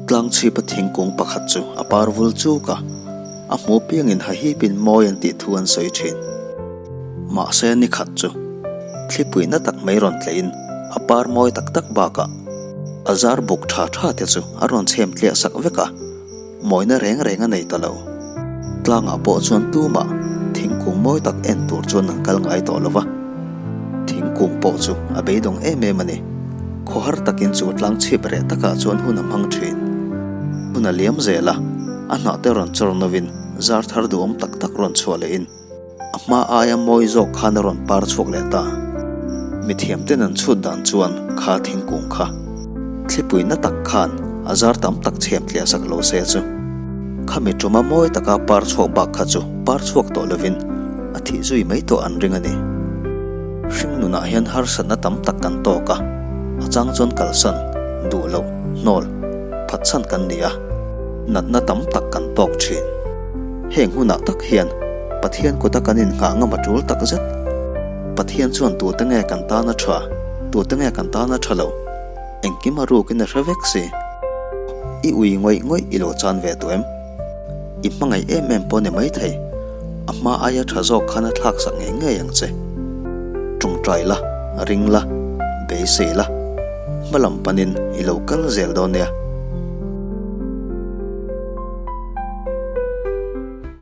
Tlang chhipa thingkung pakhat chu a par vul chuk a, a hmu piangin hahipin mawi an tih thu an sawi thin. Mahse ni khat chu thlipui na tak mai rawn tleiin a par mawi tak tak bakah a zar buk tha tha te chu a rawn chhem tliah sak vek a, mawina reng reng a nei ta lo. Tlangah pawh chuan tumah thingkung mawi tak en tur chuan an kal ngai tawh lo va, thingkung pawh chu a beidawng em em a ni. Khawhar takin chu tlang chhip reh takah chuan hun a hmang thin. Hun a liam zel a, a hnah te rawn chawr novin zar thar duhawm tak tak rawn chhuah lehin a hma aia mawi zawk khan a rawn par chhuak leh ta. Mithiam ten an chhut dan chuan kha thingkung kha thlipui na tak khan a zar tam tak chhem tliah sak lo se chu khami tuma mawi taka par chhuak bak kha chu par chhuak tawh lovin a thih zui mai tawh an ring a ni. Hring nunah hian harsatna tam tak kan tawk a, a chang chuan kalsan, duh loh, hnawl, phatsan kan ni a, natna tam tak kan tawk thin. Heng hunah tak hian Pathian kuta kan innghah ngam a tul tak zet. Pathian chuan tute nge kan tan a tha, tute nge kan tan a tha lo, engkim a rukin a hre vek si. I ui ngawih ngawih i lo chan ve tawh em? I hmangaih em em pawh ni maithei, a hma aia tha zawk khan a thlak sak ngei ngei ang che. Tawngtai la, ring la, beisei la, hma lam panin i lo kal zel dawn nia.